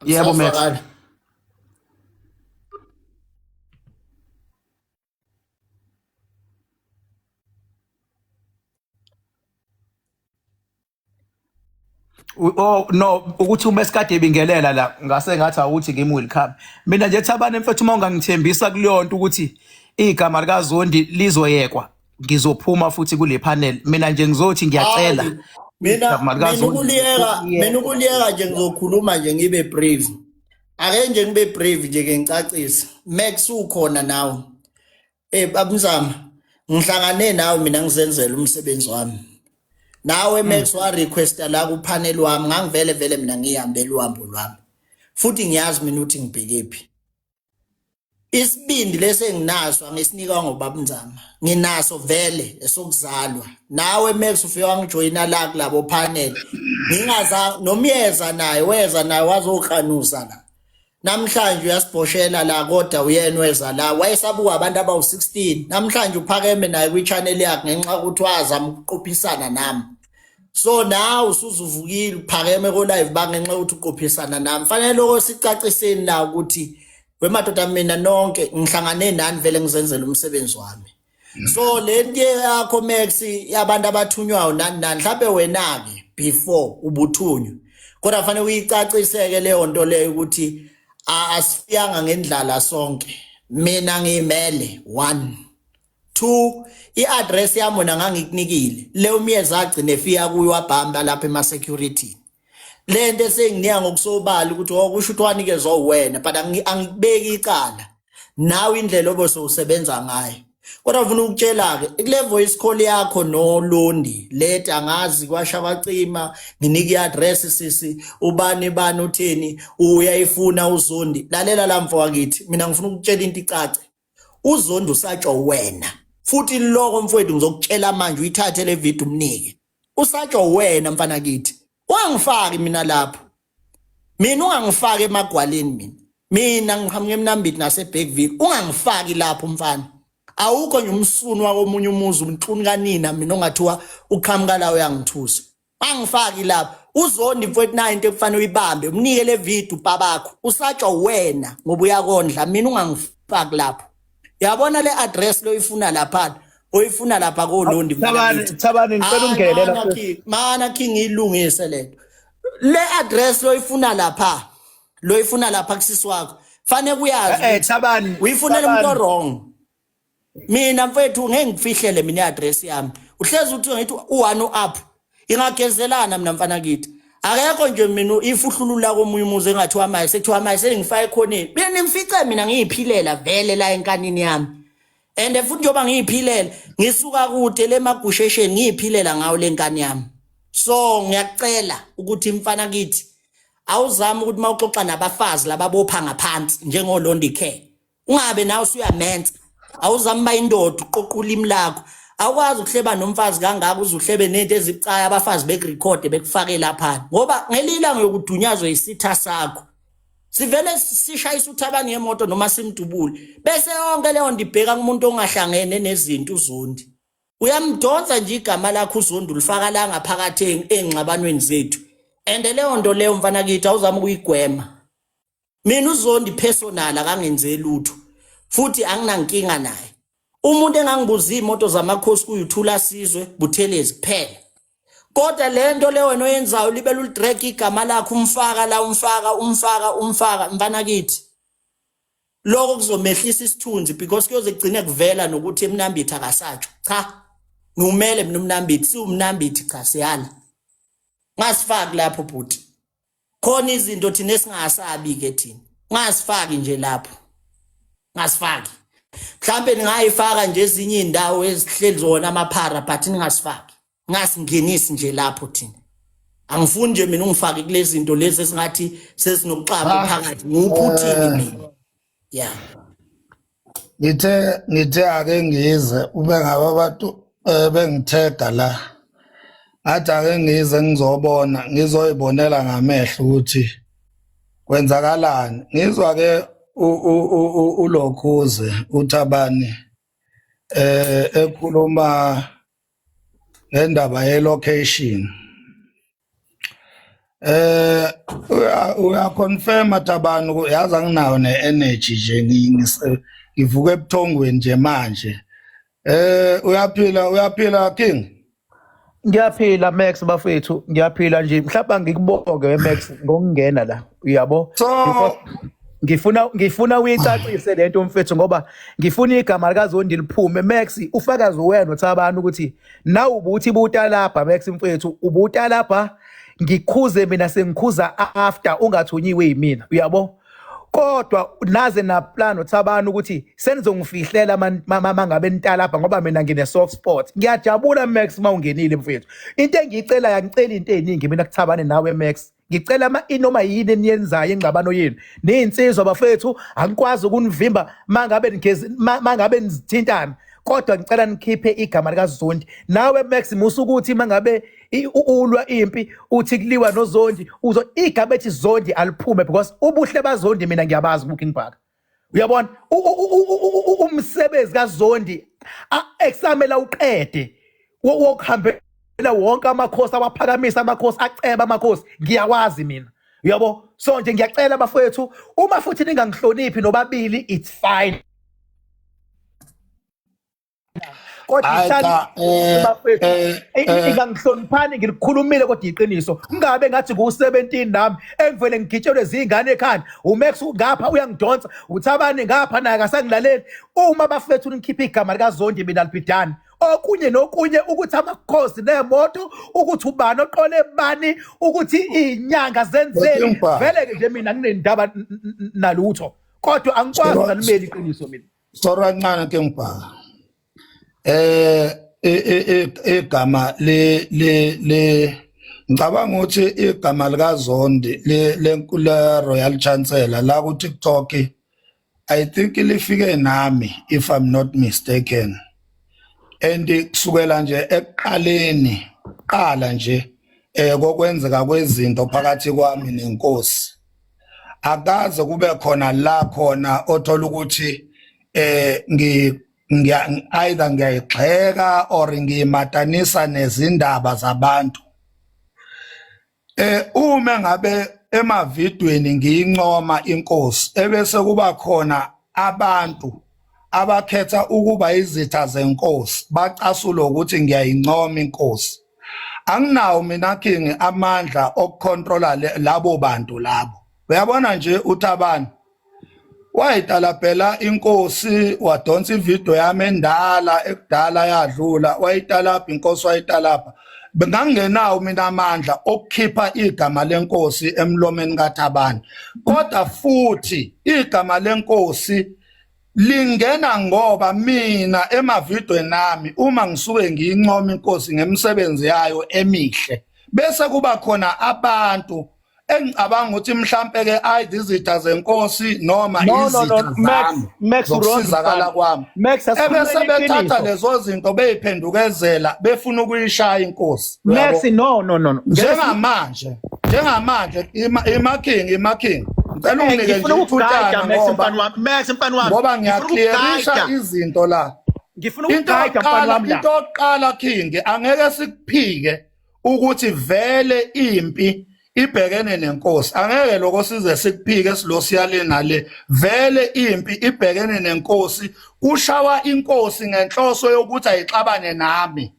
Yebo Max. Usazwakala. Oh no, ukuthi uma esikade ebingelela la ngase ngathi awuthi ngimi welcome. Mina nje Thabane mfethu, uma ungangithembisa kuleyo nto ukuthi igama likaZondi lizoyekwa, ngizophuma futhi kule panel. Mina nje ngizothi ngiyacela Hayi, mina igama mina likaZondi ukuliyeka, mina liyekwe. ukuliyeka nje ngizokhuluma nje ngibe brave. Ake nje ngibe brave nje ke ngicacise. Max ukhona nawe. Eh babumzama, ngihlangane nawe mina ngizenzela umsebenzi wami. Nawe Max wa requesta la ku panel wami, ngangivele vele mina ngihambela uhambo lwami. Futhi ngiyazi mina ukuthi ngibhekephi. Isibindi lesi enginaso angisinikwa ngobabunzama. Nginaso vele esokuzalwa. Nawe Max ufike wangijoyina la kulabo panel. Ngingaza nomyeza naye weza naye wazokranusa la. Namhlanje uyasibhoshela la, kodwa uyena weza la wayesabuka abantu abawu-16. Namhlanje uphakeme naye kwi-channel yakhe ngenxa yokuthi wazama ukuqophisana nami. So nawe usuzuvukile uphakeme ko-live bangenxa yokuthi uqophisana nami. Fanele lokho sicaciseni la ukuthi wemadoda, mina nonke ngihlangane nani vele ngizenzela umsebenzi wami. So le nto yakho Max yabantu abathunywayo nani nani, mhlawumbe wena-ke before ubuthunywa, kodwa fanele uyicaciseke leyo nto leyo ukuthi asifiyanga ngendlala sonke. Mina ngiyimele one two, i-address yami wena ngangikunikile le, umyeza agcine efika kuyo wabhamba lapha ema-security. Le nto esenginika ngokusobala ukuthi okusho ukuthi wanikezwa wena, but angikubeki icala nawe indlela obe sowusebenza ngayo. Kodwa ngifuna ukutshela-ke kule voice call yakho noLondi leti, angazi kwasha kwacima, nginika i-address sisi ubani bani utheni uyayifuna uZondi. Lalela la mfo wakithi, mina ngifuna ukutshela into icace. UZondi usatshwa wena, futhi loko mfowethu ngizokutshela manje, uyithathe le video umnike. Usatshwa wena mfana kithi, ungangifaki mina lapho, mina ungangifaki emagwaleni. Mina ngiqhamuka eMnambithi naseBergville, ungangifaki lapho mfana. Awukho nje umsunu wakomunye umuzi umxuni kanina mina ongathiwa uqhamuka la uyangithusa. Angifaki lapho. UZondi mfowethu, nayo into ekufanele uyibambe, umnike le video babakho. Usatshwa wena ngoba uyakondla, mina ungangifaki lapho. Yabona le address loyifuna lapha, oyifuna lapha koLondi mfana Thabani, kithi. Thabani, ngicela Hayi ungenelela mana mfethu. king, mana king, ilungise lento. Le address loyifuna lapha, loyifuna lapha kusisi wakho. Fanele kuyazi Eh ukuthi Thabani, uyifunela umuntu Thabani. wrong. Mina mfethu ngeke ngifihlele mina i-address yami. Uhlezi uthi ngithi u-one up. Ingagezelana mina mfana kithi. Akekho nje mina ifuhlulula komunye umuzi engathiwa maye sekuthiwa maye sengifake ekhoneni. Mina ningifice mina ngiyiphilela vele la enkanini yami. And futhi njengoba ngiyiphilela ngisuka kude le magushesheni ngiyiphilela ngawo le nkani yami. So ngiyakucela ukuthi mfana kithi awuzame ukuthi mawuxoxa nabafazi lababopha ngaphansi njengoLondi Care, ungabe nawe usuyamensa. Awuzame uba indoda, uqoqa ulimi lakho. Awukwazi ukuhleba nomfazi kangaka uze uhlebe nento ezibucayi, abafazi bekurekhode bekufake laphana, ngoba ngelinye ilanga uyokudunyazwa isitha sakho sivele sishayisa uthabani ngemoto noma simdubule, bese yonke leyo nto ibheka kumuntu ongahlangene nezinto. UZondi uyamdonsa nje igama lakho, uZondi ulifaka la ngaphakathi engxabanweni zethu, and leyo nto leyo mfana kithi awuzama ukuyigwema. Mina uZondi personal akangenze lutho, futhi anginankinga naye. Umuntu engangibuza imoto zamakhosi kuyuthula Sizwe Buthelezi kuphela. Kodwa le nto le wena oyenzayo libe lulidrag igama lakho, umfaka la, umfaka, umfaka, umfaka mfana kithi, lokho kuzomehlisa isithunzi because kuyoze kugcine kuvela nokuthi eMnambithi akasatsho. Cha, ngiwumele mina uMnambithi, siwuMnambithi, cha siyala, ngasifaki lapho bhuti. Khona izinto thina esingasabi ke thina, ngasifaki nje lapho, ngasifaki. Mhlambe ningayifaka nje ezinye indawo ezihleli zona amaphara, but ningasifaki, ngasingenisi nje lapho thina. Angifuni nje mina ungifake kulezi zinto lezi esingathi sesinokuxaba Ah, phakathi ngiwuphuthini eh mina. Yeah. Ngithe ake ngize ube ngabe abantu bengithega la, ngathi ake ngize ngizobona, ngizoyibonela ngamehlo ukuthi kwenzakalani. Ngizwa ke ulokhuze uThabani ekhuluma ngendaba ye location. Uya confirm Thabani yazi anginayo ne energy nje ngivuka ebuthongweni nje manje. Uyaphila uyaphila King. Ngiyaphila Max bafethu, ngiyaphila nje. Mhlawumbe ngikubonge we Max ngokungena la. Uyabo? So Because ngifuna uyicacise lento mfethu ngoba ngifuna igama likaZondi liphume. Max ufakazi wena uThabani ukuthi nawe ubuthi butalabha Max mfethu, ubutalabha ngikhuze mina sengikhuza after ungathunyiwe yimina. Uyabo? Kodwa naze na plan uThabani ukuthi senizongifihlela mangabe nitalabha ngoba mina ngine soft spot. Ngiyajabula Max mawungenile mfethu. Into engiyicelayo angiceli into eziningi mina kuThabani nawe Max. Ngicela ama inoma yini eniyenzayo ingxabano yenu. Niyinsizwa bafethu angikwazi ukunivimba mangabe nigezi mangabe nizithintana. Kodwa ngicela nikhiphe igama likaZondi. Nawe Max musa ukuthi mangabe ulwa impi uthi kuliwa noZondi uzo igama ethi Zondi aliphume because ubuhle baZondi mina ngiyabazi kuKing Bhaka. Uyabona umsebenzi kaZondi ekusamela uqede wokuhambela wonke amakhosi awaphakamisa amakhosi aceba amakhosi ngiyawazi mina. Uyabo? So nje ngiyacela bafowethu uma futhi ningangihloniphi nobabili it's fine. Kodwa Hayi ithani cha bafethu ingangihloniphani ngilikhulumile kodwa iqiniso kungabe ngathi ku-17 nami engivele ngigitshelwe zingane ekhanda uMax ngapha uyangidonsa uThabani ngapha naye akasangilaleli uma bafethu nikhipha igama likaZondi mina libhidani okunye nokunye ukuthi amakhosi nemoto ukuthi ubani oqole bani ukuthi inyanga zenzeni King Bhaka. vele ke nje mina nginendaba nalutho kodwa angikwazi Sorry ngalimeli iqiniso mina. Sorry kancane King Bhaka. Igama le le le ngicabanga ukuthi igama likaZondi le le Royal Chancellor la ku TikTok I think lifike nami if I'm not mistaken and kusukela nje ekuqaleni qala nje kokwenzeka kwezinto phakathi kwami nenkosi akaze kube khona la khona othola ukuthi ngi ngiya either ngiyayigxeka or ngiyimatanisa nezindaba zabantu. Uma ngabe emavidweni ngiyincoma inkosi ebese kuba khona abantu abakhetha ukuba izitha zenkosi bacasula ukuthi ngiyayincoma inkosi, anginawo mina King amandla okucontrola labo bantu labo. Uyabona nje uThabani wayitalabhela inkosi wadonsa ivideo yami endala ekudala yadlula wayitalabha inkosi wayitalabha. Bengangenawo mina amandla okukhipha igama lenkosi emlomeni kaThabani, kodwa futhi igama lenkosi lingena ngoba mina emavidweni nami uma ngisuke ngiyincoma inkosi ngemisebenzi yayo emihle bese kuba khona abantu engicabanga ukuthi mhlampe ke ayi izitha zenkosi noma No no no izitha Max zami Max wrong zokusizakala mfana. kwami Max ebese asikhulumeni bethatha iqiniso. lezo zinto beyiphendukezela befuna ukuyishaya inkosi. Max Uyabo? no no no no. Njengamanje ima-king ima-king ngicela unginike nje Ngifuna ukuguida ithutshana Max ngoba mfana wami. Max mfana wami. ngoba Ngifuna ngiyaclearisha ukuguida. izinto la. Ngifuna Into ukuguida mfana yokuqala wami la. into yokuqala King angeke sikuphike ukuthi vele impi ibhekene nenkosi, angeke lokho size sikuphike silo siyale nale. Vele impi ibhekene nenkosi, kushawa inkosi ngenhloso yokuthi ayixabane nami.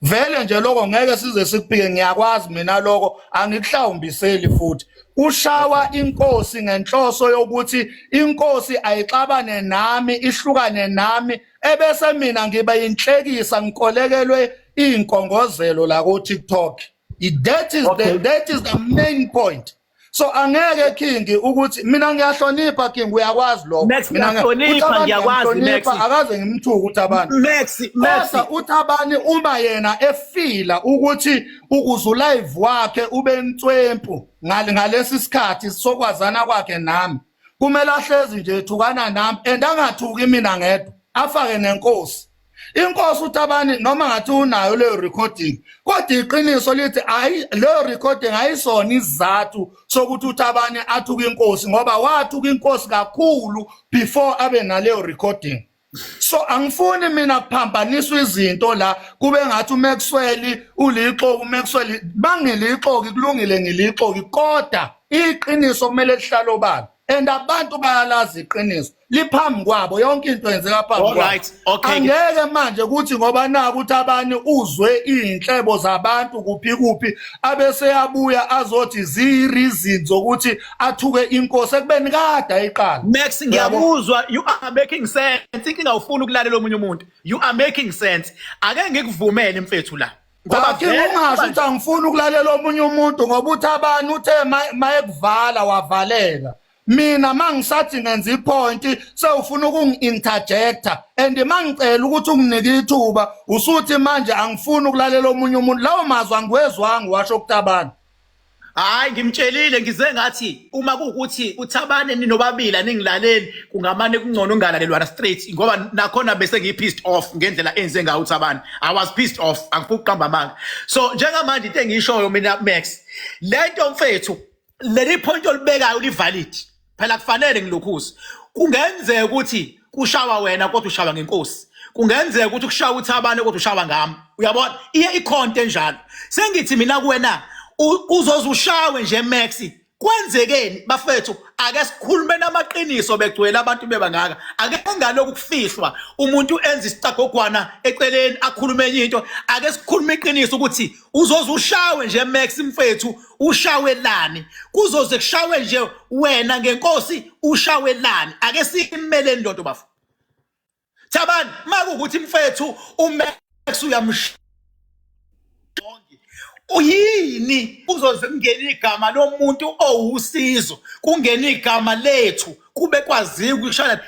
Vele nje lokho ngeke size sikuphike, ngiyakwazi mina lokho, angikuhlawumbiseli futhi. Kushawa inkosi ngenhloso yokuthi inkosi ayixabane nami, ihlukane nami, ebese mina ngiba inhlekisa ngikolekelwe inkongozelo la ku TikTok. That is the that is the main point. So angeke King ukuthi mina ngiyahlonipha King, uyakwazi lokho. Max Mina ngiyahlonipha uThabani ngiyakwazi Max. ngiyamhlonipha, akaze ngimthuke uThabani. Max Max Kodwa uThabani uma yena efila ukuthi ukuze ulive wakhe ube nswempu ngalesi sikhathi sokwazana kwakhe nami, kumele ahlezi nje ethukana nami and angathuki mina ngedwa, afake nenkosi. Inkosi uThabani noma ngathi unayo leyo recording, kodwa iqiniso lithi ayi leyo recording ayisona isizathu sokuthi uThabani athuke inkosi, ngoba wathuka inkosi kakhulu before abe naleyo recording. So angifuni mina kuphambaniswa izinto la kube ngathi uMaxwell ulixoki, uMaxwell bangilixoki, kulungile ngilixoki, kodwa iqiniso kumele lihlale obala and abantu bayalazi iqiniso liphambi kwabo, yonke into yenzeka phambi kwabo. Alright, okay. Angeke manje ukuthi ngoba naku ukuthi abani uzwe iy'nhlebo zabantu kuphi kuphi abese yabuya azothi ziyi-reason zokuthi athuke inkosi ekubeni kade ayiqala. Max, ngiyakuzwa, you are making sense. Inkinga ufuna ukulalela omunye umuntu. You are making sense. Ake ngikuvumele mfethu la. Ngoba vele ungasho ukuthi angifuni ukulalela omunye umuntu ngoba uthi abani uthe mayekuvala wavaleka. Mina mangisathi ngenza ipoint sewufuna ukungi-interjecta and mangicela ukuthi unginike ithuba usuthi manje angifuni ukulalela omunye umuntu. Lawo mazwi angiwezwanga washo kuThabani. Hayi, ngimtshelile, ngize ngathi uma kuwukuthi uThabane ninobabili aningilaleli, kungamane kungcono ungalalelwana straight, ngoba nakhona bese ngiyi-pissed off ngendlela enze ngayo uThabane. I was pissed off, angifuni ukuqamba amanga. So njengamanje into engiyishoyo mina Max, lento mfethu, leli point olibekayo li-valid phela, kufanele ngilokhuze. Kungenzeka ukuthi kushawa wena kodwa ushawa ngenkosi, kungenzeka ukuthi kushawa uThabane kodwa ushawa ngami, uyabona, iye ikhonto enjalo. Sengithi mina kuwena uzoze ushawe nje Max. Kwenzekeni bafethu? Ake sikhulume namaqiniso begcwele abantu bebangaka, ake ngalokhu kufihlwa umuntu enza isicagogwana eceleni akhulume enye into. Ake sikhulume iqiniso ukuthi uzoze ushawe nje Max mfethu, ushawelani? Kuzoze kushawe nje wena ngenkosi, ushawelani? Ake siyimeleni lonto bafo. Thabani, makuwukuthi mfethu uMax uyamsha uyini, kuzoze kungena igama lomuntu owusizo, kungena igama lethu, kube kwaziwa ukushaya.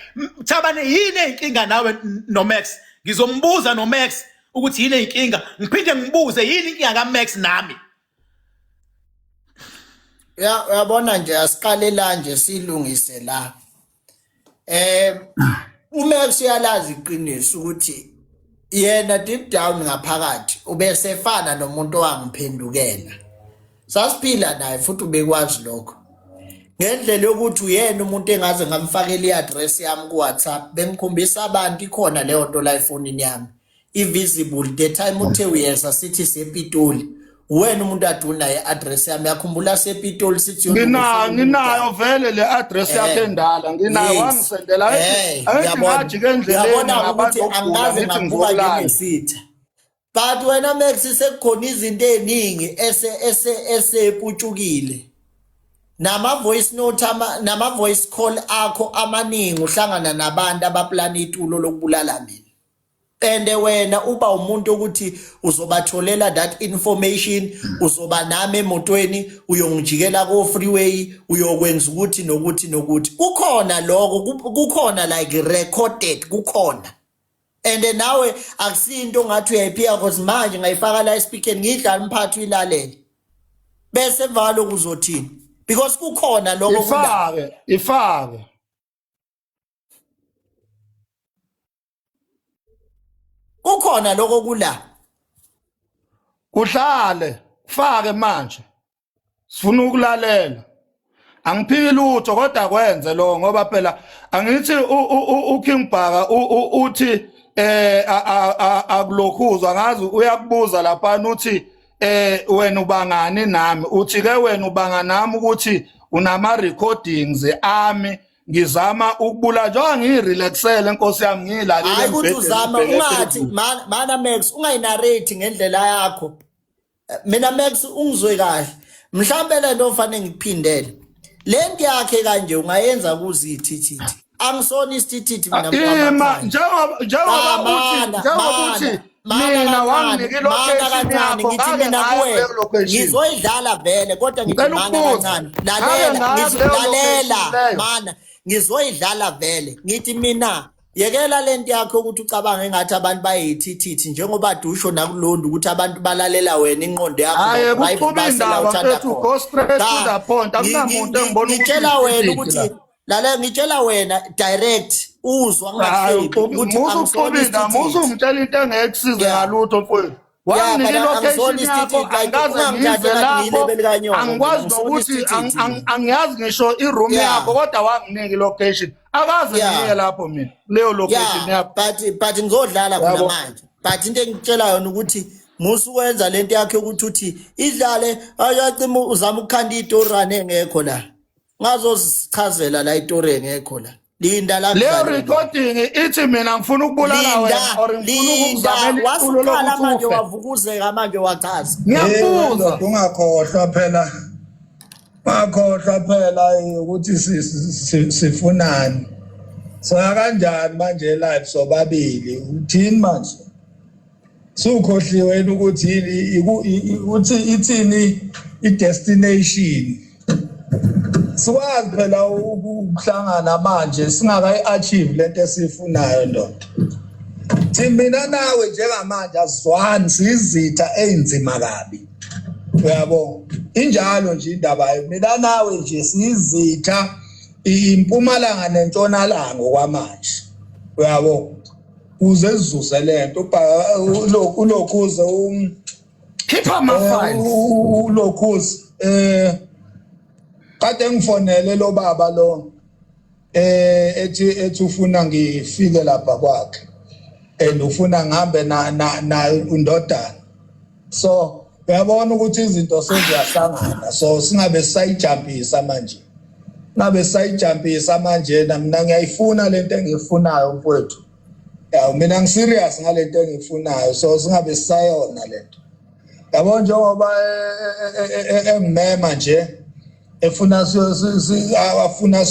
Thabani, yini inkinga nawe noMax? Ngizombuza noMax ukuthi yini inkinga, ngiphinde ngibuze yini inkinga kaMax nami. Ya, uyabona nje, asiqale la nje silungise la. UMax uyalazi iqiniso ukuthi yena deep down ngaphakathi ubesefana nomuntu owangiphendukela. Sasiphila naye futhi ubekwazi lokho. Ngendlela yokuthi uyena umuntu engaze ngamfakela i-address yami ku-WhatsApp, bengikhombisa abantu ikhona leyo nto la efonini yami. I-visible the time uthe uyeza sithi sePitoli, wena umuntu ade unayo i-address yami, yakhumbula sePitoli sithi Nginayo, nginayo vele le address yakhe endala, nginayo, wangisendela. Ayithi ngajika endleleni Uyabona ngabantu ukuthi okugula angikaze ngithi ngakubuka ngizokulanda. njengesitha, but wena Max sekukhona izinto eziningi ese ese eseputshukile nama voice note ama nama voice call akho amaningi, uhlangana nabantu abaplana itulo lokubulala mina and wena uba umuntu ukuthi uzobatholela that information, uzoba nami emotweni, uyongijikela ko freeway, uyokwenza ukuthi nokuthi nokuthi. Kukhona lokho, kukhona like recorded, kukhona. And nawe akusinto ongathi uyayiphika, cause manje ngayifaka la espeaker, ngidlala umphathi uyilalele, bese emva kwalokho uzothini? Because kukhona lokho kula. Ifake, ifake. Kukhona lokho kula. Kuhlale fake manje, sifuna ukulalela. Angiphiki lutho kodwa kwenze lo, ngoba phela angithi uKing Bhaka uthi akulokhuzwa ngazi, uyakubuza lapha uthi wena ubangani nami, uthi ke wena ubanga nami ukuthi unama recordings ami ngizama ukubula njengoba ngiyirelaxele nkosi yami, ngiyilalele Hayi ukuthi embhedeni, uzama ngibheke ungathi phezulu. Mana Max, ungayinarrate ngendlela yakho. Mina Max, ungizwe kahle, mhlambe lento ofanele ngikuphindele lento yakhe kanje ungayenza kuzithithithi, angisona isithithithi mina. Ima Mkwamakhaya. njengoba uthi Mana, njengoba mana, uthi mana mina kancane, wanginika mana ilocation kancane, yakho, ngithi ngake mina ngaya kuwe kuleyo location. Ngizoyidlala vele kodwa ngithi Ngicela mana ukubuza, kancane, ngake lalela. ngaya kuleyo Lalela location leyo? Mana, ngizoyidlala vele. Ngithi mina yekela lento yakho ukuthi ucabange engathi abantu bayithithithi, njengoba dusho nakulondo ukuthi abantu balalela wena, ingqondo yakho Hayi, bayi- kuxuba basela indaba uthanda mfethu, khona. go straight to Cha, the point. Akunamuntu engibona ukuthi ngitshela wena uyithithithi ukuthi la. lalela, ngitshela wena direct, uzwa Hayi, ngingahlebi ukuthi musu angisona uxuba indaba, musu isithithithi. ungitshela into engeke kusize Yeah. ngalutho mfowethu. Yeah, Wanginika but i-location angisona yakho, isithithithi, like angikaze ungangithathi ngize engathi lapho, ngiyilebeli kanyoko mina, angikwazi angisona nokuthi isithithithi mina. angiyazi ngisho i-room yakho, kodwa wanginika i-location. Akaze ngiye lapho mina kuleyo location Yeah, yakho. but ngizodlala khona Yabo. manje. But into engikutshela yona ukuthi musu wenza lento yakhe ukuthi uthi idlale ayacima uzama ukukhanda itorane engekho la. Ngazozichazela la itori engekho la. Linda la Leyo kudlalwe la. recording ithi mina ngifuna ukubulala Linda, wena or ngifuna linda, ukukuzamela itulo wasuqala lokuthi manje ufe. wavukuzeka manje wachaza. Hey Ngiyakubuza. ndoda, ungakhohlwa phela, ungakhohlwa phela ukuthi sifunani. Soya kanjani manje live sobabili? Uthini manje? Sukhohliwe yini ukuthi yini ukuthi ithini i-destination? Sikwazi phela ukuhlangana manje singakayi-achieve lento esiyifunayo, ndoda. Thi mina nawe njengamanje asizwani, siyizitha ey'nzima kabi, uyabo? Injalo nje indaba, mina nawe nje siyizitha, impumalanga nentshonalanga okwamanje, uyabo? Kuze sizuze lento ulokhuze Khipha ama-files. Ulokhuze kade ngifonele lo baba lo, ethi ufuna ngifike lapha kwakhe and ufuna ngihambe na na undodana. So uyabona ukuthi izinto seziyahlangana, so singabe sisayijampisa manje, ngabe sisayijampisa manje. Na mina ngiyayifuna lento engiyifunayo, mfowethu. Ya, mina ngiserious ngalento engiyifunayo, so singabe sisayona lento, yabo? Njengoba engimema nje, efuna afuna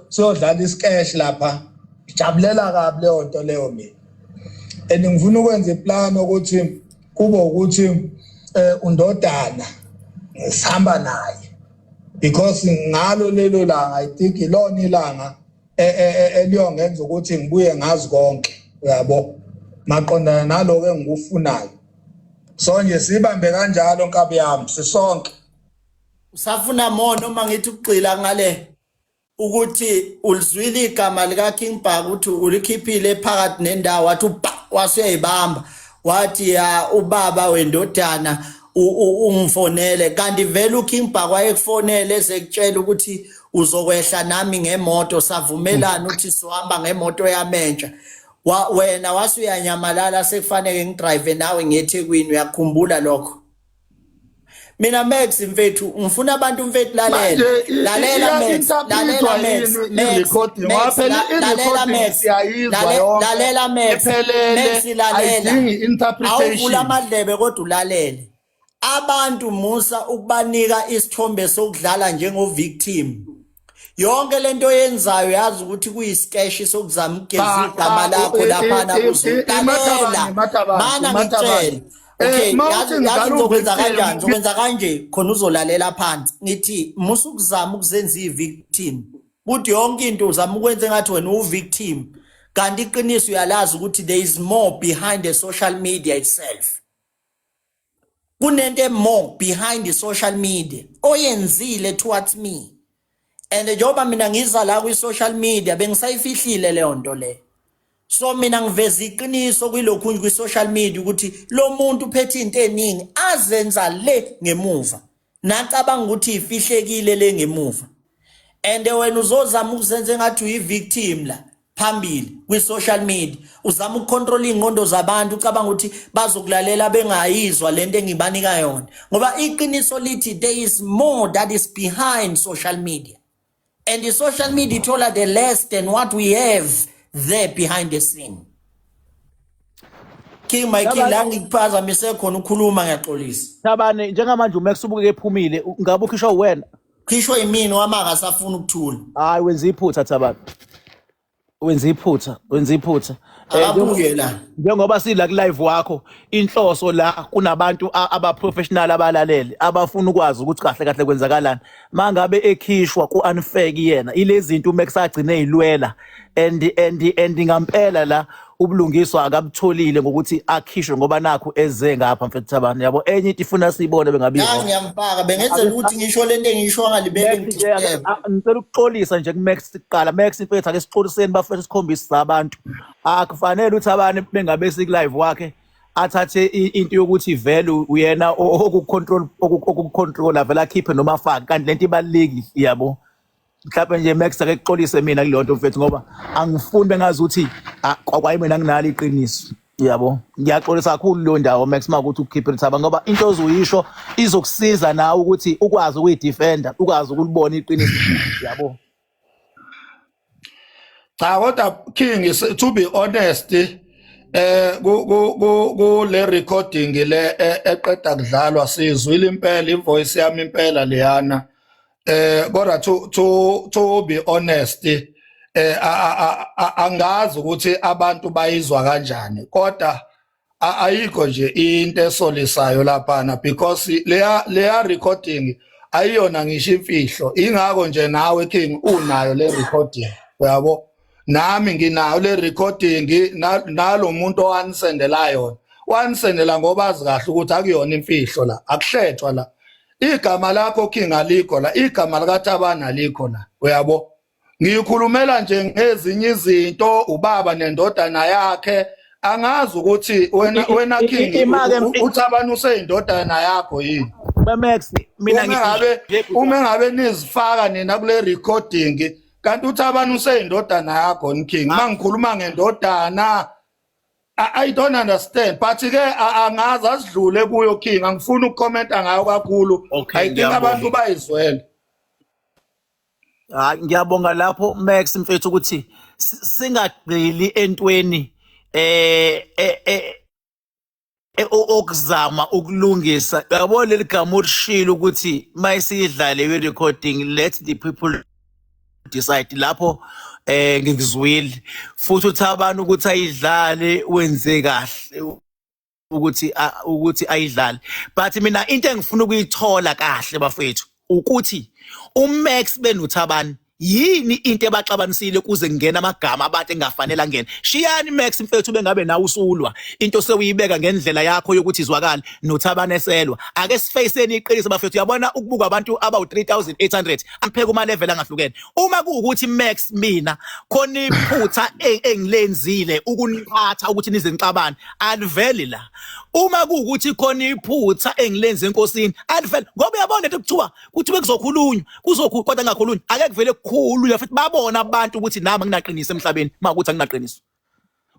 siyodlala isikesh lapha, ngijabulela kabi leyo nto leyo mina, and ngifuna ukwenza iplan ukuthi kube ukuthi undodana sihamba naye, because ngalo lelo langa, I think ilona ilanga eliyongenza ukuthi ngibuye ngazi konke, uyabo, maqondana naloko engikufunayo. So nje sibambe kanjalo, nkabi yami, sisonke. Usafuna more noma ngithi ukugxila ngale ukuthi ulizwile igama lika King Bhaka, ukuthi ulikhiphile phakathi nendawo, wathi uba wasuyayibamba, wathi ya ubaba wendodana ungifonele, kanti vele uKing Bhaka wayekufonele ezekutshela ukuthi uzokwehla nami ngemoto, savumelana ukuthi sohamba ngemoto yamentsha. Wena wasuyanyamalala, sekufanele ngidrive nawe ngeThekwini. Uyakhumbula lokho? Mina Max mfethu, ngifuna abantu, mfethu, lalela. Manje Lalela Max, lalela iya-interpretwa Max, yini Max, i-recording? Max, Ngoba phela lalela i-recording Max, siyayizwa yonke lalela Max, ephelele, Max, lalela. ayidingi interpretation. Awuvula amadlebe kodwa ulalele. Abantu musa ukubanika isithombe sokudlala njengo victim. Yonke lento oyenzayo, yazi ukuthi kuyisikeshi sokuzama ukugeza Cha, igama cha, lakho laphana iMathabane, lalela Mathabane, mana Mathabane. ngitshele. Okay, Mawuthi yazi ngidlala yazi ngizokwenza u-victim, kanjani? Ngizokwenza kanje khona uzolalela phansi. Ngithi musa ukuzama ukuzenza i-victim, kuthi yonke into uzama ukwenza engathi wena u-victim, kanti iqiniso uyalazi ukuthi there is more behind the social media itself. Kunento more behind the social media oyenzile towards me, and njengoba mina ngiza la kwi-social media, bengisayifihlile leyo nto le. So mina ngiveza iqiniso kwilokhu nje kwi-social media ukuthi lo muntu uphethe into eningi azenza le ngemuva, nacabanga ukuthi ifihlekile le ngemuva, and wena uzozama ukuzenza engathi uyi-victim la phambili kwi-social media, uzama ukucontrol iy'ngqondo zabantu, ucabanga ukuthi bazokulalela bengayizwa lento engibanika yona, ngoba iqiniso lithi there is more that is behind social media, and the social media ithola the less than what we have there behind the scene. King, my king, la ngikuphazamise khona ukhuluma, ngiyaxolisa. Thabane, njengamanje uMax ubukeke ephumile, ngabe ukhishwa wena? Khishwe yimini wama akasafuna ukuthula. Hayi, wenza iphutha Thabane, wenza iphutha, wenza iphutha. Akabuye la. Njengoba sila ku live wakho, inhloso la kunabantu aba professional abalalele, abafuna ukwazi ukuthi kahle kahle kwenzakalani. Mangabe ekhishwa ku unfair kuyena, ilezi zinto uMax agcine ezilwela, and ngampela la ubulungiswa akabutholile ngokuthi akhishwe, ngoba nakhu eze ngapha, mfethu Thabane, yabo? Enye into ifuna siyibone bengabi La ngiyamfaka, bengenzela ukuthi ngisho lento engisho ngalibeke Max nje ngidisturb. Ngicela ukuxolisa nje kuMax kuqala. Max mfethu, ake sixoliseni bafethu, sikhombise abantu. Akufanele ukuthi abanye bengabe siku live wakhe. Athathe into yokuthi vele uyena okucontrol okucontrola vele akhiphe noma afake kanti lento ibalulekile yabo. Mhlawumbe nje Max ake kuxolise mina kuleyo nto mfethu ngoba angifuni bengazi ukuthi kwayi mina nginalo iqiniso yabo. Ngiyaxolisa kakhulu leyo ndawo Max uma ukuthi ukukhiphe lithaba ngoba into ozoyisho izokusiza nawe ukuthi ukwazi ukuyidefender ukwazi ukulibona iqiniso yabo. Cha kodwa King to be honest eh ku ku ku le recording le eqeda kudlalwa sizwile impela ivoice yami impela leyana eh kodwa to be honest eh angazi ukuthi abantu bayizwa kanjani kodwa ayikho nje into esolisayo laphana because leya recording ayiyona ngisho imfihlo. Ingakho nje nawe King unayo le recording, uyabo? Nami nginayo le recording, nalo muntu owanisendela yona wanisendela ngoba azi kahle ukuthi akuyona imfihlo la, akuhlethwa la. Igama lakho King alikho la, igama likaThabani alikho la, uyabo? Ngikhulumela nje ngezinye izinto, ubaba nendodana yakhe. Angazi ukuthi wena King uThabani useyindodana yakho yini? Max mina ngabe uma ngabe nizifaka nina kule recording kanti uThabani useyindodana yakho ni King? Mangikhuluma ngendodana I don't understand, but ke angazi, asidlule kuyo King, angifuni ukucomment-a ngayo kakhulu. I think abantu bayizwele. Hayi, ngiyabonga lapho Max mfethu ukuthi singagxili entweni okuzama ukulungisa yabo. Leli gama olishilo ukuthi mayisiyidlale i-recording, let the people decide, lapho ngikuzwile futhi uThabani ukuthi ayidlale wenze kahle ukuthi ayidlale, but mina into engifuna ukuyithola kahle bafethu ukuthi uMax benoThabani yini into ebaxabanisile kuze kungena amagama abantu engafanele angene. Shiyani Max mfethu, bengabe nawe usulwa into sewuyibeka ngendlela yakho yokuthi izwakale noThabani eselwa. Ake sifaceni iqiniso bafethu. Uyabona ukubuka abantu abawu 3800 apheka kuma level angahlukene. Uma kuwukuthi Max mina khona iphutha engilenzile ukuniphatha ukuthi nize nixabane, aliveli la. Uma kuwukuthi khona iphutha engilenze enkosini, aliveli, ngoba uyabona lento kuthiwa kuthi bekuzokhulunywa kuzokhulu kodwa kungakhulunywa, ake kuvele kukhulunywa futhi babona abantu ukuthi nami anginaqiniso emhlabeni. Uma kuthi anginaqiniso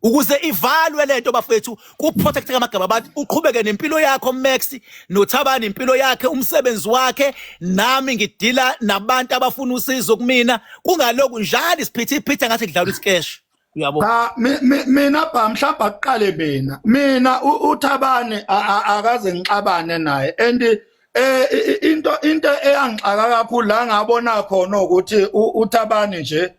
ukuze ivalwe lento bafethu, kuprotect amagama abantu, uqhubeke nempilo yakho Max noThabani impilo yakhe umsebenzi wakhe, nami ngidila nabantu abafuna usizo kumina, kungaloku njalo isiphithiphithi ngathi kudlalwa isikeshi, uyabo? Cha, mina ba mhlawumbe akuqale mina uThabani akaze ngixabane naye and into eyangixaka kakhulu la ngabona khona ukuthi uThabani nje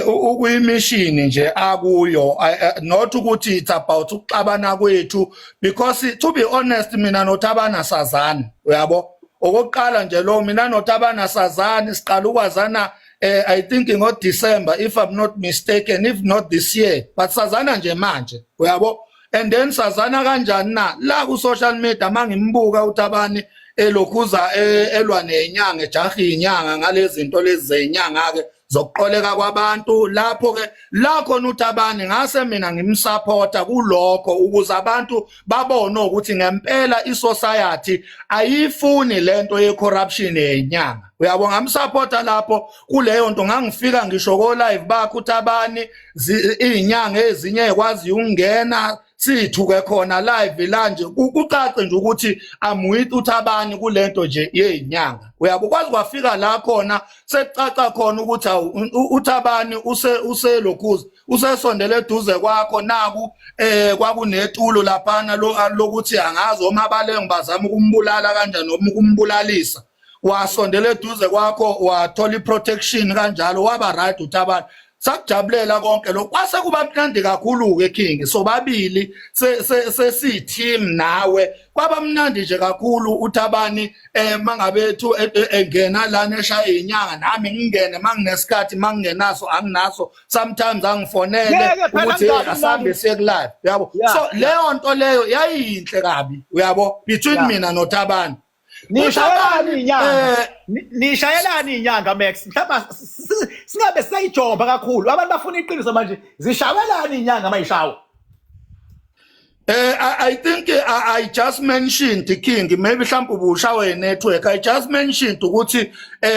ukuyimission nje akuyo, not ukuthi it's about ukuxabana kwethu, because to be honest mina noThabani sazani, uyabo? Okokuqala nje lo mina noThabani sazani, siqala ukwazana I think ngo December if I'm not mistaken, if not this year, but sazana nje manje, uyabo? And then sazana kanjani na? La ku social media mangimbuka uThabani elokhuza elwa nenyanga, ejaha inyanga ngalezi zinto lezi zenyanga ke zokuqoleka kwabantu, lapho ke la khona uThabani ngase mina ngimsupporta kulokho ukuze abantu babone ukuthi ngempela isociety ayifuni lento ye corruption yenyanga, uyabo? Ngamsupporta lapho kuleyo nto. Ngangifika ngisho ko live bakho uThabani, izinyanga ezinye ekwazi ukungena sithuke khona live la nje, kucace nje ukuthi I'm with uThabani kulento nje yezinyanga, uyabo? Kwazi kwafika la khona sekucaca khona ukuthi awu uThabani uselokhuza usesondele eduze kwakho, naku kwakunetulo laphana lo lokuthi angazi omabalengu bazama ukumbulala kanjani noma ukumbulalisa, wasondela eduze kwakho wathola iprotection kanjalo, waba right uThabani. Sakujabulela konke lokho, kwase kuba mnandi kakhulu ke King, sobabili sesi team nawe, kwaba mnandi nje kakhulu. uThabani mangabe ethu engena lana eshaya inyanga, nami ngingene manginesikhathi, mangingenaso anginaso, sometimes angifonele ukuthi asambe siye ku live, yabo? So leyo nto leyo yayinhle kabi, uyabo, between mina noThabani. Nishayelani inyanga? Nishayelani inyanga Max? Mhlawumbe singabe sayijomba kakhulu. Abantu bafuna iqiniso manje. Zishawelani inyanga mayishawa? I think I just mentioned King, maybe mhlawumbe ubushawe network. I just mentioned ukuthi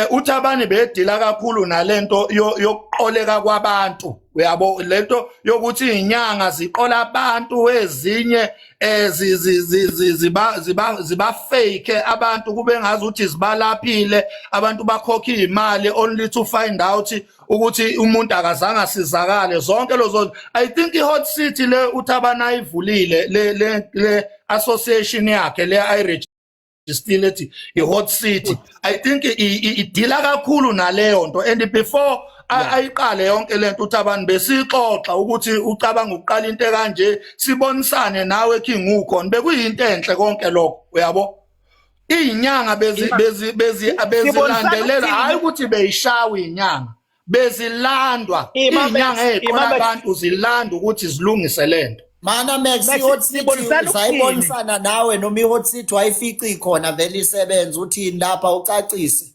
uThabani bedila kakhulu nalento yokuqoleka kwabantu, uyabo, lento yokuthi inyanga ziqola abantu, ezinye ziba fake abantu, kube ngazi ukuthi zibalaphile abantu, bakhokha imali only to find out ukuthi umuntu akazange asizakale. Zonke lezo, I think i-Hot City le uThabani ayivulile, le association yakhe le ayi-register ethi i-Hot City, I think idila kakhulu naleyo nto. And before ayiqale yonke lento uThabani, besixoxa ukuthi ucabanga ukuqala into ekanje, sibonisane nawe King ukhona. Bekuyinto enhle konke lokho, uyabo. Izinyanga bezi bezilandelela, hayi ukuthi beyishawa inyanga, bezilandwa izinyanga eziqola abantu, zilanda ukuthi zilungise lento. Mana Max, Max, i-Hot City sibonisana ukuthini? Sayibonisana nawe noma i-Hot City wayifica ikhona vele isebenza? Uthini lapha, ucacise.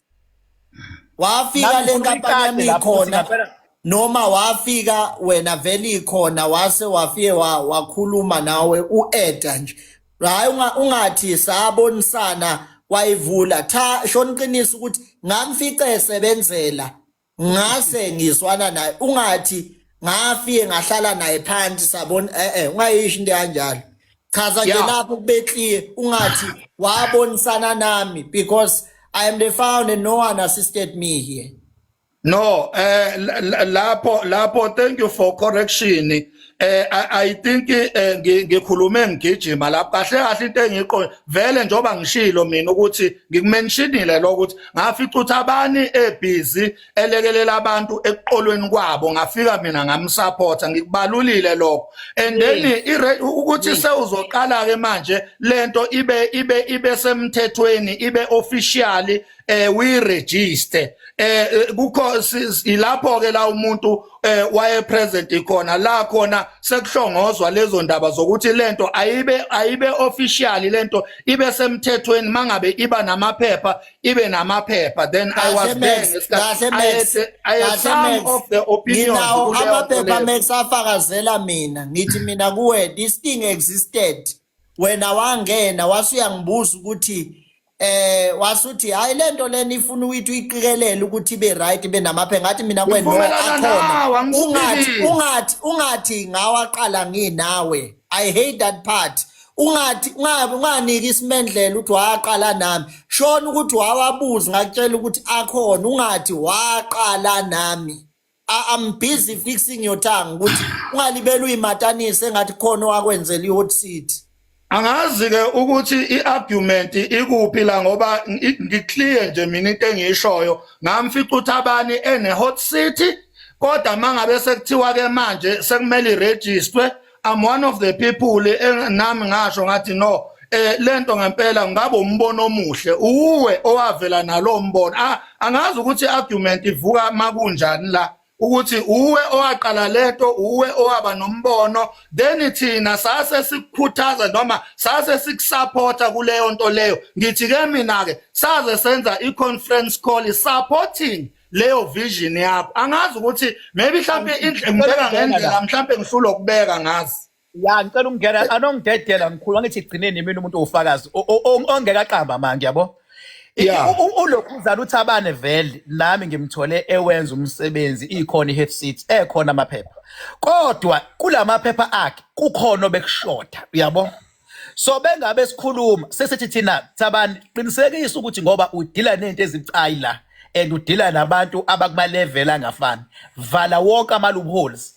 Wafika Nami le ngifuna nkampani yami uyiqale lapho ukuthi ikhona ngampela noma wafika wena vele ikhona, wase wafike wakhuluma nawe u-eda nje? Hayi, ungathi sabonisana wayivula. Cha, shona iqiniso ukuthi ngamfice esebenzela, ngase ngizwana naye. Ungathi ngafike ngahlala naye phansi sabona. Ungayisho into kanjalo. Chaza nje lapho kube clear. Ungathi wabonisana nami, because I am the founder, no one assisted me here. No, lapho thank you for correction. I think ngikhulume ngigijima lapho. Kahle kahle into engiqonde vele, njoba ngishilo mina ukuthi ngikumentionile lokho ukuthi ngafica ukuthi abani ebusy elekelela abantu ekuqolweni kwabo, ngafika mina ngamsupporta, ngikubalulile lokho. And then ukuthi sewuzoqala ke manje lento ibe semthethweni, ibe officially we register, kukho ilapho ke la umuntu waye present khona la khona, sekuhlongozwa lezo ndaba zokuthi lento ayibe officially, lento ibe semthethweni, mangabe iba namaphepha, ibe namaphepha. Then I was Kahle there Max, ngesikhathi kahle Max, I had kahle some Max. of the opinions Nginawo kuleyo nto amaphepha leyo. Max, afakazela mina. Ngithi mina kuwe, this thing existed. Wena wangena wase uyangibuza ukuthi wasuthi hayi, lento lena ifuna ukuthi uyiqikelele ukuthi ibe right, ibe namaphepha. Ngathi mina kuwe, no, Ngivumelana akhona. nawe, Ungathi angikuphikisi. ungathi ngawaqala nginawe. I hate that part. Ungathi ungabe unganiki isimendlela ukuthi waqala nami. Shona ukuthi wawabuza, ngakutshela ukuthi akhona. Ungathi waqala nami. I'm busy fixing your tongue ukuthi ungalibeli uyimatanise engathi khona owakwenzela i-Hot City. Angazi ke ukuthi i-argument ikuphi la, ngoba ngiclear nje mina into engiyishoyo. Ngamfica uThabani ene Hot City, kodwa mangabe sekuthiwa ke manje sekumele iregister, I'm one of the people nami ngasho ngathi no, lento ngempela ngabe umbono omuhle, uwe owavela nalo mbono. Ah, angazi ukuthi argument ivuka makunjani la, ukuthi uwe owaqala lento, uwe owaba nombono, then thina sase sikukhuthaza noma sase sikusupporta kuleyo nto leyo. Ngithi ke mina ke saze senza i-conference call supporting leyo vision yakho. Angazi ukuthi maybe mhlawumbe indlela ngibeka ngendlela, mhlawumbe ngihlulwa ukubeka ngazi. Ya, ngicela ukungena, anongidedela ngikhulu. Angithi egcineni mina umuntu owufakazi ongeke aqamba manje, yabo. Ulokhuzana uThabane vele nami ngimthole ewenza umsebenzi, ikhona i-Hot City, ekhona amaphepha, kodwa kulamaphepha akhe kukhona obekushoda, uyabo. So bengabe sikhuluma sesithi thina, Thabani, qinisekisa ukuthi ngoba udila nento ezibucayi la and udila nabantu abakuma level angafani, vala wonke ama loopholes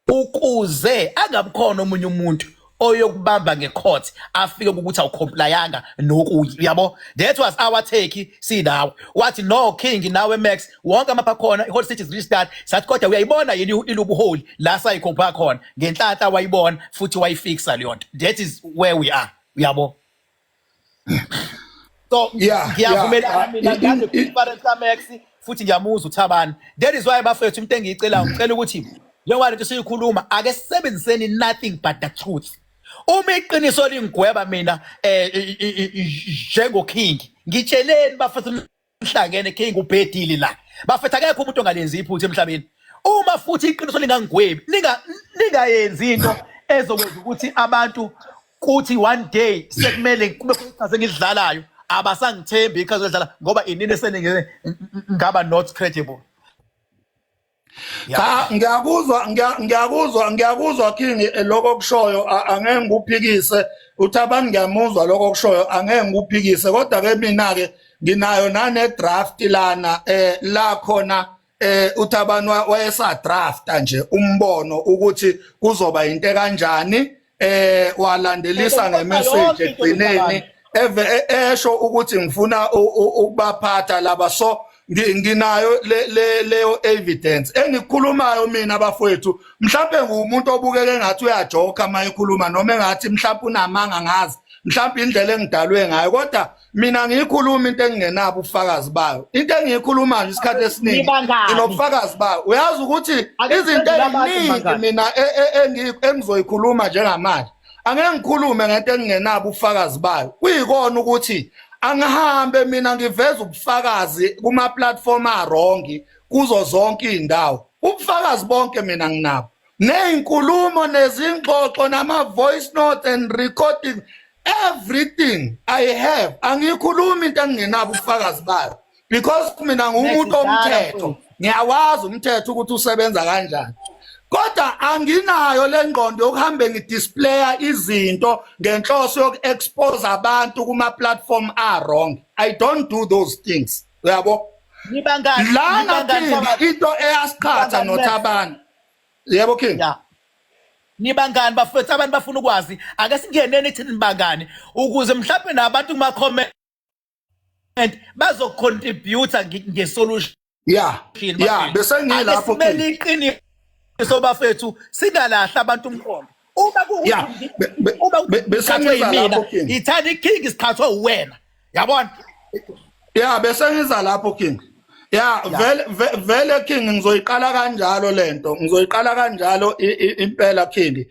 ukuze angabikhona omunye umuntu oyokubamba ngecourt, afike ukuthi awucomplyanga nokunye, uyabo. That was our take sinawe. Wathi no, King, nawe Max, wonke amapha khona, i-Hot City is registered. Sathi kodwa uyayibona yini iloophole la sayikhopha khona? Ngenhlanhla wayibona futhi wayifixa leyo nto. That is where we are, uyabo. So ngiyavumelana mina ngale conference kaMax, futhi ngiyamuzwa uThabani. That is why, bafethu, into engiyicelayo, ngicela ukuthi njengoba lento siyikhuluma, ake sisebenziseni nothing but the truth. Uma iqiniso lingigweba mina njengo King, ngitsheleni bafethu, nihlangene, King ubhedile la. Bafethu, akekho umuntu ongalenzi iphutha emhlabeni. Uma futhi iqiniso lingangigwebi, ningayenzi into ezokwenza ukuthi abantu Kuthi one day sekumele kube khona iqhaza engilidlalayo, abasangithembi iqhaza elidlala ngoba inini eseningi ngaba not credible. Cha, ngiyakuzwa, ngiyakuzwa, ngiyakuzwa King, lokho okushoyo angeke ngikuphikise. Uthi abantu ngiyamuzwa lokho okushoyo, angeke ngikuphikise, kodwa ke mina ke nginayo nane draft lana la khona uThabani wayesa drafta nje umbono ukuthi kuzoba into kanjani, walandelisa ngemessage egcineni eve esho ukuthi ngifuna ukubaphatha laba. So nginayo le leyo evidence engikukhulumayo mina bafowethu. Mhlawumbe ngumuntu obukeke ngathi uyajoka uma ekhuluma, noma engathi mhlawumbe unamanga, ngazi mhlawumbe indlela engidalwe ngayo, kodwa mina ngiyikhuluma into engingenabo ubufakazi bayo. Into engiyikhulumayo isikhathi esiningi nginobufakazi bayo. Uyazi ukuthi izinto eziningi mina engizoyikhuluma njengamanje, angeke ngikhulume ngento engingenabo ubufakazi bayo. Kuyikona ukuthi angihambe mina ngiveza ubufakazi kuma platform a-wrong kuzo zonke izindawo. Ubufakazi bonke mina nginabo, nezinkulumo, nezingxoxo, nama voice note and recording, everything I have. Angikhulumi into engingenabo ubufakazi bayo because mina ngumuntu omthetho, ngiyawazi umthetho ukuthi usebenza kanjani, kodwa anginayo le ngqondo yokuhambe ngidisplaya izinto ngenhloso yoku-expose abantu kuma-platform a-wrong. I don't do those things, uyabo? Nibangani? Lana King, into eyasiqhatha noThabani, yebo King. Ya, nibangani bafethu? Abantu bafuna ukwazi. Ake singeneni ekutheni nibangani, ukuze mhlawumbe nabantu kuma-comment bazocontributa nge-solution. Ya, bese ngilapho. Ake iqiniso bafethu, singalahla abantu umqondo. Uma kuwukuthi uma bese ngiza lapho King, ithani king, siqhathwe uwena, yabona? Ya, bese ngiza lapho King. Ya, vele vele King, ngizoyiqala kanjalo lento, ngizoyiqala kanjalo impela King.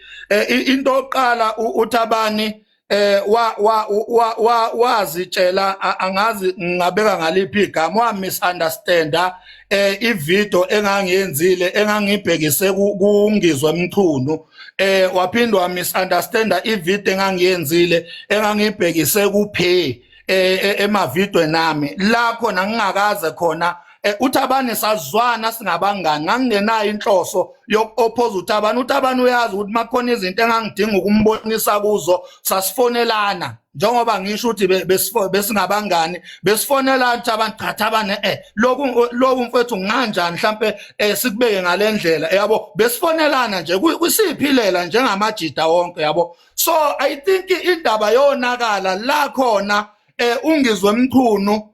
Into oqala, uThabani wa wa wa wa wazitshela, angazi ngingabeka ngaliphi igama, wa misunderstanda ivideo engangiyenzile engangibhekise kuNgizwe Mchunu, waphinda wa misunderstanda ivideo engangiyenzile engangibhekise kuphe emavideo nami la khona ngingakaze khona. UThabani sazwana, singabangani, ngangingenayo inhloso yoku-oppose uThabani. UThabani uyazi ukuthi makhona izinto engangidinga ukumbonisa kuzo, sasifonelana, njengoba ngisho ukuthi besingabangani, besifonelana uThabani. Cha Thabani, lokhu lokhu mfethu nganjani, mhlambe sikubeke ngalendlela, yabo? Besifonelana nje kusiphilela njengamajida wonke, yabo? So I think indaba yonakala la khona uNgizwe Mchunu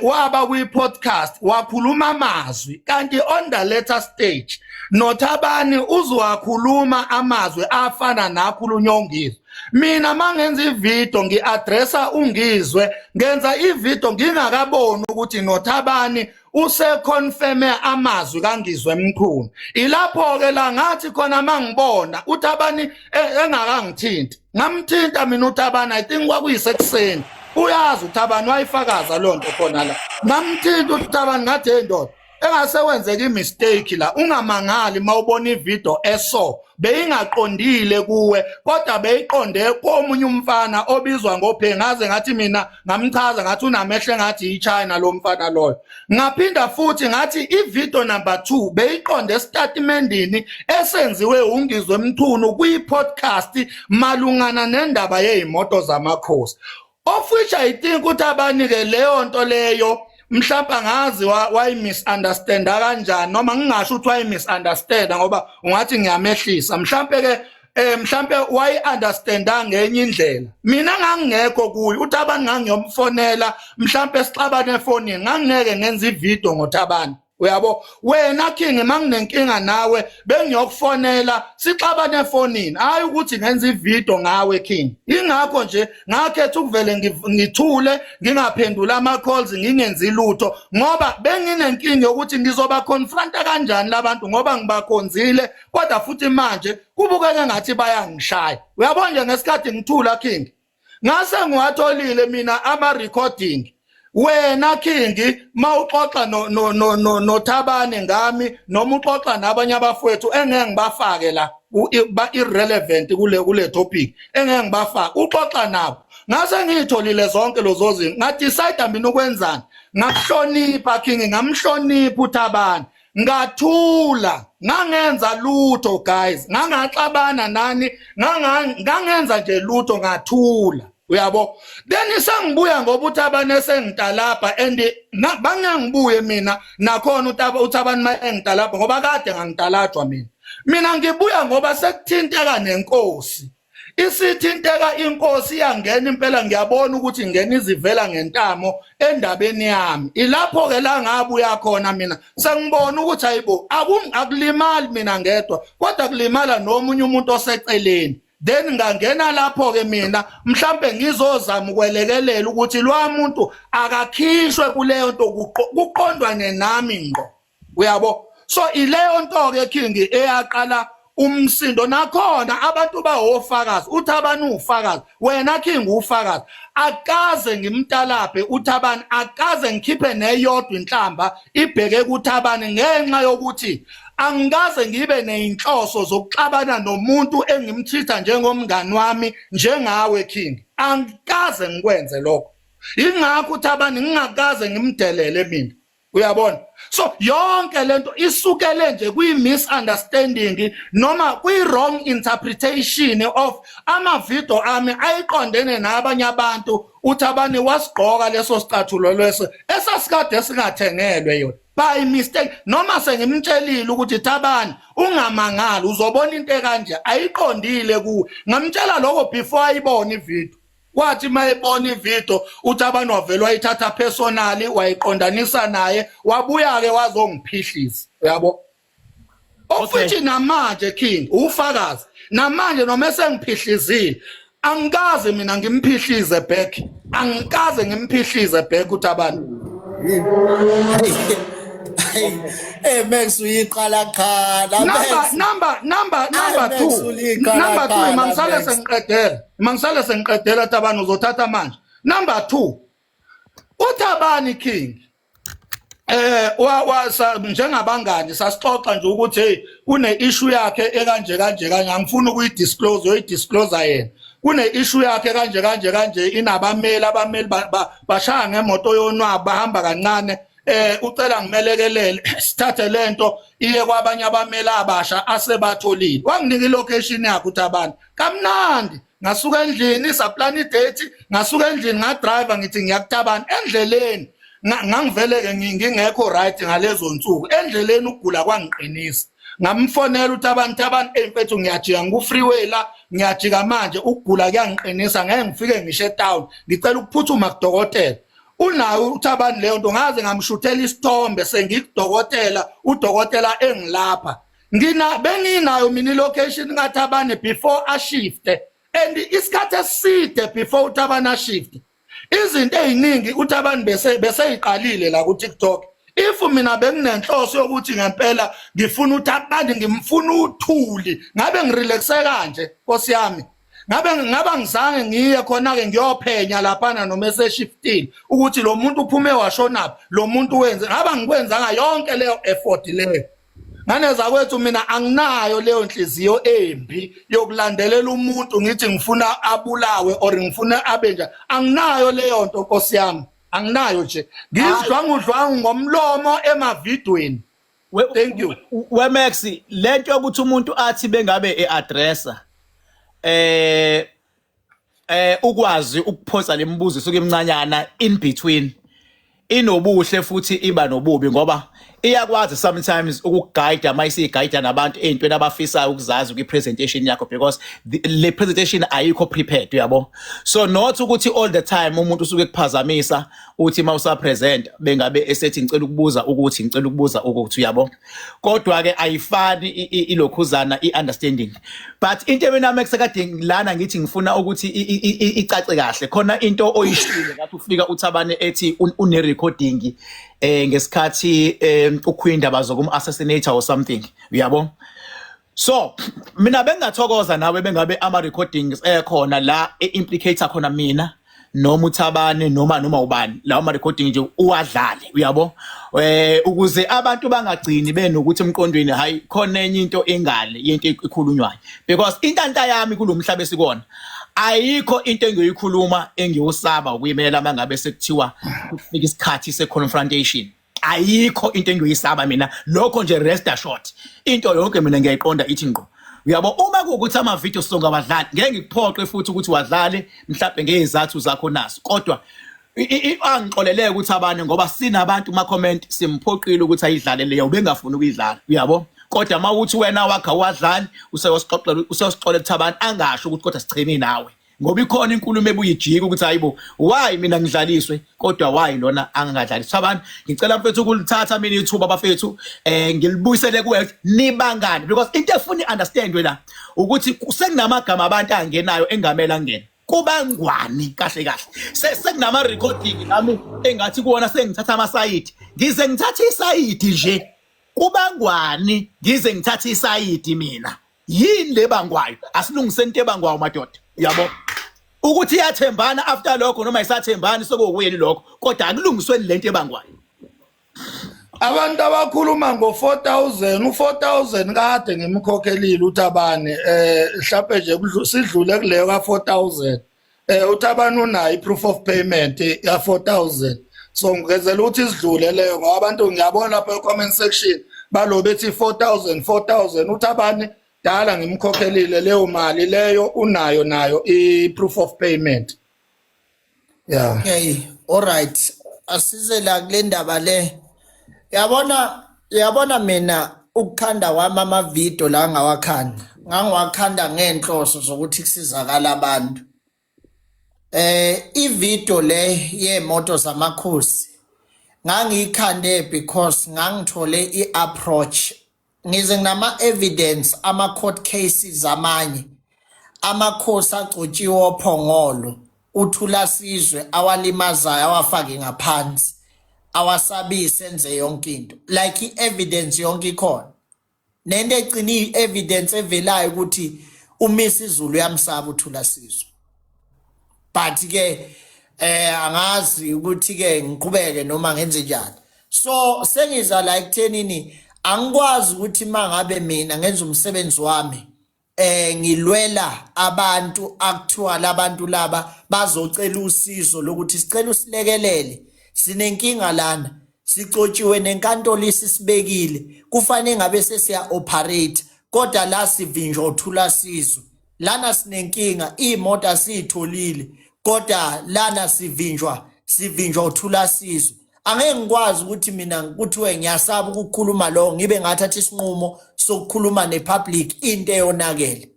waba kwi podcast wakhuluma amazwi, kanti on the later stage noThabani uzowakhuluma amazwi afana nakhulunywa uNgizwe. Mina mangenza ivideo ngiaddressa uNgizwe, ngenza ivideo ngingakaboni ukuthi noThabani useconfirme amazwi kaNgizwe Mchunu. Ilapho ke la ngathi khona mangibona uThabani engakangithinti, ngamthinta mina uThabani. I think kwakuyisekuseni, uyazi uThabani, wayifakaza loo nto khona la. Ngamthinta uThabani, ngathi, "Hey ndoda, engase wenzeka imistake la, ungamangali mawubona ivideo eso beyingaqondile kuwe, kodwa beyiqonde komunye umfana obizwa ngophe." Ngaze ngathi mina, ngamchaza ngathi unamehlo engathi iChina lo mfana loyo. Ngaphinda futhi ngathi ivideo number 2 beyiqonde esitatimendini esenziwe uNgizwe Mchunu kwi-podcast malungana nendaba yezimoto zamakhosi, of which I think ukuthi abanike leyo nto leyo mhlawumbe angazi wayi misunderstanda kanjani, noma ngingasho ukuthi wayi misunderstanda ngoba ungathi ngiyamehlisa. Mhlawumbe ke mhlambe wayi understanda ngenye indlela. Mina ngangingekho kuyo uThabani, ngangiyomfonela mhlambe sixabane efonini, ngangingeke ngenza ivideo ngoThabani, uyabo? Wena King, manginenkinga nawe bengiyokufonela sixabane efonini, hayi ukuthi ngenza ivideo ngawe King. Ingakho nje ngakhetha ukuvele ngithule, ngingaphendula ama calls, ngingenzi lutho, ngoba benginenkinga yokuthi ngizoba confronta kanjani labantu, ngoba ngibakhonzile, kodwa futhi manje kubukeka ngathi bayangishaya, uyabona nje? Ngesikhathi ngithula King, ngase ngiwatholile mina ama recording wena King mawuxoxa no no no no noThabane ngami, noma uxoxa nabanye abafowethu engeke ngibafake la. Ba irrelevant kule topic engeke ngibafake. Uxoxa nabo, ngase ngiyitholile zonke lezo zinto, ngadecide mina ukwenzani. Ngakuhlonipha, King, ngamhlonipha uThabani, ngathula, ngangenza lutho, guys, ngangaxabana nani, ngangenza nje lutho, ngathula, uyabo. Then sengibuya ngoba uThabani esengitalabha and bangengibuye mina nakhona uThabani mayengitalabha, ngoba kade ngangitalajwa mina. Mina ngibuya ngoba sekuthinteka nenkosi, isithinteka inkosi, iyangena impela. Ngiyabona ukuthi ingena izivela ngentamo endabeni yami. Ilapho ke la ngabuya khona mina, sengibona ukuthi ayibo, akulimali mina ngedwa, kodwa kulimala nomunye umuntu oseceleni. Then ngangena lapho ke mina, mhlambe ngizozama ukwelekelela ukuthi lwa muntu akakhishwe kuleyo nto, kuqondwane nami ngqo, uyabo. So ileyo nto ke, King, eyaqala umsindo. Nakhona abantu bawofakazi, uThabani ufakazi, wena King ufakazi. Akaze ngimtalabhe uThabani, akaze ngikhiphe neyodwa inhlamba ibheke kuThabani, ngenxa yokuthi angikaze ngibe neyinhloso zokuxabana nomuntu engimtreat njengomngani wami, njengawe, King. Angikaze ngikwenze lokho. Ingakho uThabani ngingakaze ngimdelele mina, uyabona. So yonke lento isukele nje kwi misunderstanding noma kwi wrong interpretation of ama video ami ayiqondene nabanye abantu. Uthabani wasigqoka leso sicathulo leso esasikade singathengelwe yona by mistake, noma sengimtshelile ukuthi, "Thabani, ungamangali, uzobona into ekanje, ayiqondile kuwe." Ngamtshela lokho before ayibone ivideo. Kwathi mayebona ivideo uthi abantu wavela wayithatha personally, wayiqondanisa naye, wabuya ke wazongiphihlisa, uyabo. Ofuthi namanje, King, ufakazi, namanje noma esengiphihlizile, angikaze mina ngimphihlize back, angikaze ngimphihlize back uThabani. Eh Max, uyiqala qhala. Number Max. number Max, 2. uliqala Number 2. qala, Mangisale Max. sengiqedela, mangisale sengiqedela, Thabani, uzothatha manje. Number 2, uThabani, King, wa wa njengabangani sasixoxa nje ukuthi hey, kune issue yakhe ekanje kanje kanje, angifuni ukuyidisclose, uyidisclose yena. Kune issue yakhe kanje kanje kanje, inabameli, abameli bashaya ngemoto yonwabo, bahamba kancane. Ucela ngimelekelele sithathe lento iye kwabanye abameli abasha asebatholile. Wanginika ilocation yakhe uThabani kamnandi. Ngasuka endlini, saplana idate, ngasuka endlini, ngadrive, ngithi ngiyakuThabani. Endleleni ngangivele ke ngingekho right ngalezo nsuku. Endleleni ukugula kwangiqinisa. Ngamfonela uThabani, "Thabani, hey mfethu, ngiyajika, ngiku freeway la, ngiyajika manje, ukugula kuyangiqinisa, ngeke ngifike ngisho etown, ngicela ukuphuthuma kudokotela." Unayo uThabani leyo nto. Ngaze ngamshuthela isithombe sengikudokotela, udokotela engilapha. Ngina benginayo mina ilocation kaThabani before ashifte, and isikhathi eside before uThabani ashifte, izinto eziningi uThabani bese iqalile la ku TikTok. If mina benginenhloso yokuthi ngempela ngifuna uThabani, ngimfuna uthuli, ngabe ngirelaxe kanje, Nkosi yami, ngabe ngaba ngizange ngiye khona ke ngiyophenya laphana noma eseshiftile ukuthi lo muntu uphume washonaphi, lo muntu wenze, ngaba ngikwenzanga yonke leyo effort leyo. Nganeza kwethu, mina anginayo leyo nhliziyo embi yokulandelela umuntu ngithi ngifuna abulawe or ngifuna abe nje. Anginayo leyo nto, Nkosi yami, anginayo nje. Ngizidlwangudlwangu ngomlomo emavidweni. Thank you. We Max, lento yokuthi umuntu athi bengabe eaddressa ukwazi ukuphonsa lemibuzo isuke imncanyana in between, inobuhle futhi iba nobubi, ngoba iyakwazi sometimes ukuguide mayisiguide nabantu ey'ntweni abafisayo ukuzazi kwi-presentation yakho, because le presentation ayikho prepared, uyabo. So not ukuthi all the time umuntu usuke kuphazamisa, uthi uma usapresent bengabe esethi, "Ngicela ukubuza ukuthi, ngicela ukubuza ukuthi," uyabo. Kodwa ke ayifani ilokhuzana i-understanding. But into mina mekusekade lana ngithi ngifuna ukuthi icace kahle khona into oyishilo ngathi ufika uThabane ethi une recording ngesikhathi uQueen bazokum assassinate or something, uyabo. So mina bengingathokoza nawe bengabe ama recordings ekhona la e-implicate khona mina. noma uThabane noma ubani, lawo ma recording nje uwadlale, uyabo, ukuze abantu bangagcini benokuthi emqondweni hayi khona enye into engale yento ekhulunywayo, because intanta yami kulomhlaba esikona ayikho into engiyoyikhuluma engiyosaba ukuyimela mangabe sekuthiwa kufika isikhathi se-confrontation. Ayikho into engiyoyisaba mina, lokho nje rest assured, into yonke mina ngiyayiqonda ithi ngqo, uyabo. Uma kuwukuthi ama-video sizongawadlali, ngeke ngikuphoqe futhi ukuthi wadlale mhlawumbe ngezizathu zakho naso, kodwa angixoleleke ukuthi abanye, ngoba sinabantu kuma-comment simphoqile ukuthi ayidlale leyo, ubengafuni ukuyidlala, uyabo. Kodwa uma uthi wena wakhe awadlali, useyosixoxela, useyosixolela ukuthi abantu angasho ukuthi kodwa sicheme nawe, ngoba ikhona inkulumo ebuyijika ukuthi hayibo, why mina ngidlaliswe kodwa why lona angingadlaliswa abantu. Ngicela mfethu ukulithatha mina ithuba bafethu, ngilibuyisele kuwe nibangani, because into efuna i-understand la ukuthi sekunamagama abantu angenayo engamele angene kubangwani kahle kahle. Sekunama recording nami engathi kuwona sengithatha amasayidi, ngize ngithathe isayidi nje, kubangwani, ngize ngithathe isayidi mina, yini le bangwayo? Asilungiseni into ebangwayo madoda, uyabo, ukuthi iyathembana after lokho noma isathembani sokuyeni lokho, kodwa akulungisweni lento ebangwayo. Abantu abakhuluma ngo-4000, u-4000 kade ngimkhokhelile uThabane, mhlawumbe nje sidlule kuleyo ka-4000. UThabane unayo i-proof of payment ya 4000, so ngenzela ukuthi sidlule leyo, ngoba abantu ngiyabona lapha e-comment section balo bethi 4000 4000. UThabane dala ngimkhokhelile leyo mali leyo, unayo nayo i-proof of payment, yeah. Okay, alright. Asize la kule ndaba le. Yabona, yabona mina ukukhanda kwami ama video la ngawakhanda. Ngangiwakhanda ngenhloso zokuthi kusizakala abantu. I-video le yemoto zamakhosi ngangiyikhande because ngangithole i-approach, ngize nginama evidence, ama court cases, amanye amakhosi agcotshiwe oPhongolo uThula Sizwe awalimazayo, awafake ngaphansi, awasabise, enze yonke into, like i-evidence yonke ikhona, nento egcina i-evidence evelayo ukuthi uMisuzulu uyamsaba uThula Sizwe. But ke angazi ukuthi ke ngiqhubeke noma ngenze njani. So sengiza la ekuthenini angikwazi ukuthi mangabe mina ngenza umsebenzi wami, ngilwela abantu, akuthiwa labantu laba bazocela usizo lokuthi sicela usilekelele, sinenkinga lana, sicotshiwe nenkantolo isisibekile, kufanele ngabe sesiya operate, kodwa la sivinjwa uThula Sizwe, lana sinenkinga, imoto asiyitholile, kodwa lana sivinjwa uThula Sizwe. Angeke ngikwazi ukuthi mina kuthiwe ngiyasaba ukukhuluma lo, ngibe ngathatha isinqumo sokukhuluma nepublic into eyonakele.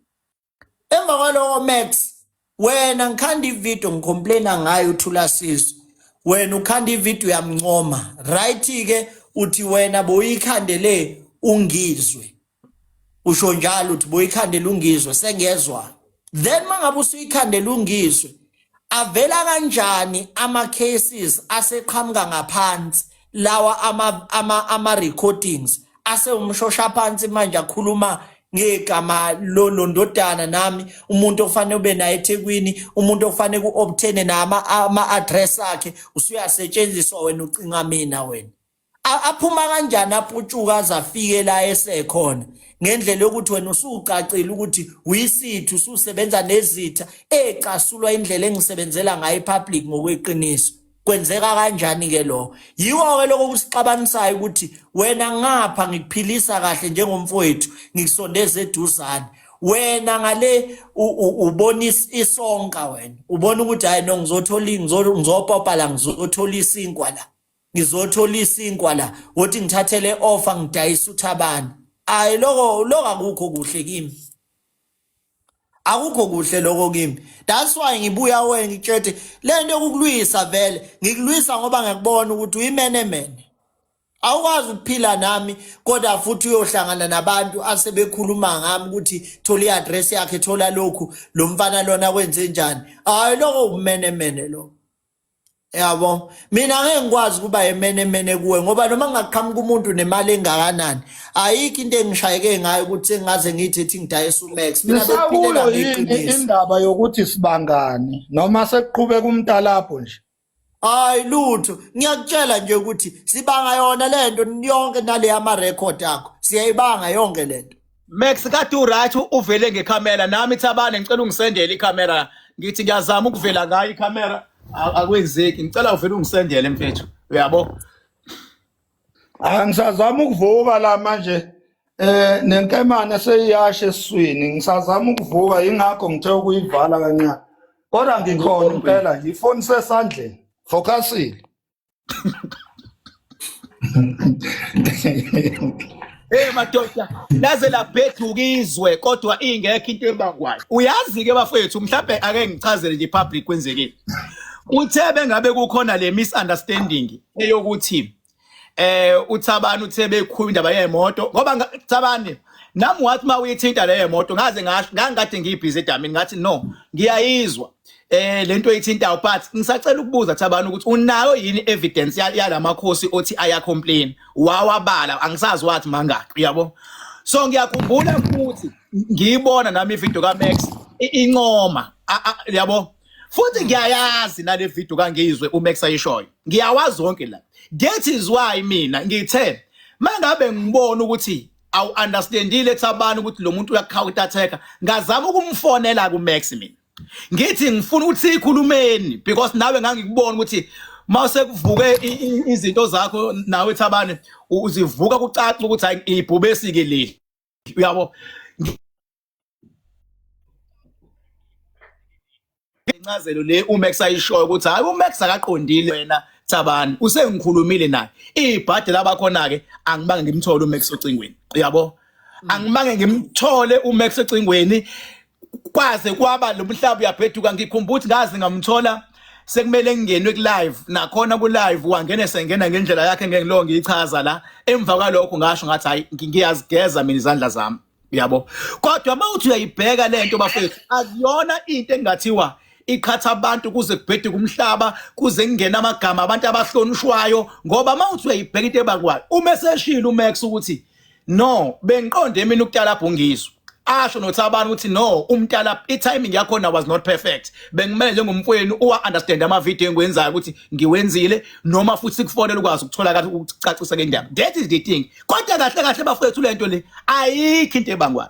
Emva kwaloko Max, wena ngikhanda ivideo ngicomplaina ngayo uThula Sizwe, wena ukhanda ivideo uyamncoma, right ke? Uthi wena boyikhandele uNgizwe, usho njalo uthi boyikhandela uNgizwe, sengiyezwa. Then mangabe usuyikhandela uNgizwe, avela kanjani ama cases aseqhamuka ngaphansi lawa ama recordings asewumshosha phansi manje akhuluma ngegama lo ndodana nami, umuntu ofanele ube naye eThekwini, umuntu ofanele ku-obtain nama ama-address akhe, usuyasetshenziswa wena ucinga mina wena. Aphuma kanjani, aputshuka aze afike la esekhona ngendlela yokuthi wena usucacile ukuthi uyisitha, ususebenza nezitha ecasulwa indlela engisebenzela ngayo ipublic ngokweqiniso? Kwenzeka kanjani ke lokho? Yiwo ke lokho kusixabanisayo ukuthi wena ngapha ngikuphilisa kahle njengomfowethu, ngikusondeza eduzane, wena ngale ubona isonka, wena ubona ukuthi hayi no, ngizothola, ngizopopa la, ngizothola isinkwa la, ngizothola isinkwa la, wothi ngithathele offer ngidayisa uThabane. Ayi, lokho akukho kuhle kimi, akukho kuhle lokho kimi. That's why ngibuya wena ngitshete le nto yokukulwisa, vele ngikulwisa ngoba ngiyakubona ukuthi uyimenemene, awukwazi ukuphila nami, kodwa futhi uyohlangana nabantu asebekhuluma ngami ukuthi thola i-address yakhe, thola lokhu, lo mfana lona kwenze njani. Hayi, lokho ubumenemene lo. Yabo, mina ngeke ngikwazi ukuba emenemene kuwe ngoba noma ngingaqhamuka umuntu nemali engakanani, ayikho into engishayeke ngayo ukuthi sengaze ngithi ethi ngidayisa uMax. Mina bekuphilela Nisakuyo yini ngeqiniso. indaba yokuthi sibangani noma sekuqhubeka umntalapho nje? Hayi lutho, ngiyakutshela nje ukuthi sibanga yona lento yonke nale yama record akho. Siyayibanga yonke lento. Max kade uright uvele ngekhamera nami Thabane ngicela ungisendele ikhamera ngithi ngiyazama ukuvela ngayo ikhamera akwenzeki ngicela uvele ungisendele mfethu uyabo. Angisazama ukuvuka la manje nenkemane seyiyasha esiswini ngisazama ukuvuka ingakho ngithe ukuyivala kancane kodwa ngikhona impela nje ifoni sesandleni focusile. Hey madoda laze labheduka izwe kodwa ingekho into ebangwayo. Uyazi ke bafethu mhlawumbe ake ngichazele nje public kwenzekile. Uthe bengabe kukhona le misunderstanding eyokuthi uThabani uthe bekhuluma indaba yemoto ngoba Thabani nami wathi uma uyithinta leyo moto ngaze ngasho ngangikade ngiyibhizi edamini ngathi no ngiyayizwa lento oyithintayo but ngisacela ukubuza Thabani ukuthi unayo yini evidence yalamakhosi othi aya complain wawabala angisazi wathi mangaki uyabo. So ngiyakhumbula futhi ngiyibona nami ivideo ka Max incoma yabo futhi ngiyayazi nale video kangizwe uMax ayishoyo ngiyawazi wonke la. That is why mina ngithe mangabe ngibona ukuthi awu understandile Thabani ukuthi lo muntu uyacounter attack ngazama ukumfonela kuMax mina ngithi ngifuna ukuthi sikhulumeni because nawe ngangikubona ukuthi mawusekuvuke izinto zakho nawe Thabani uzivuka kucaca ukuthi hayi ibhubesi ke le uyabo. Incazelo le uMax ayishoyo ukuthi hayi uMax akaqondile wena Thabani usengikhulumile naye ibhadi labakhona ke angibange ngimthole uMax ocingweni uyabo angibange ngimthole uMax ocingweni kwaze kwaba lo mhlaba uyabheduka. Ngikhumbula ukuthi ngaze ngamthola sekumele ngingenwe ku live nakhona ku live wangena sengena ngendlela yakhe ngeke ngilo ngiyichaza la. Emva kwalokho ngasho ngathi hayi ngiyazigeza mina izandla zami uyabo. Kodwa uma uthi uyayibheka lento bafethu akuyona into engathiwa iqhatha abantu kuze kubheduke umhlaba kuze kungena amagama abantu abahlonishwayo ngoba uma uthi uyayibheka into ebakwayo uma eseshilo uMax ukuthi no bengiqonde mina ukutalabha ungizwe asho noThabani ukuthi no umtala i-timing yakhona was not perfect bengimele njengomfowenu uwa understand ama video engiwenzayo ukuthi ngiwenzile noma futhi sikufonela ukwazi ukuthola kahle ukucacisa ke indaba. That is the thing. Kodwa kahle kahle bafethu lento le ayikho into ebangwayo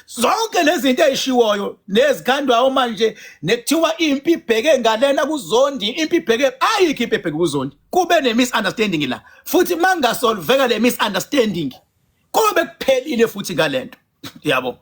zonke lezi zinto ezishiwoyo nezikhandwayo manje nekuthiwa impi ibheke ngalena kuZondi impi ibheke ayikho impi ebheke kuZondi kube ne misunderstanding la futhi mangasolveka le misunderstanding kube kuphelile futhi ngalento yabo.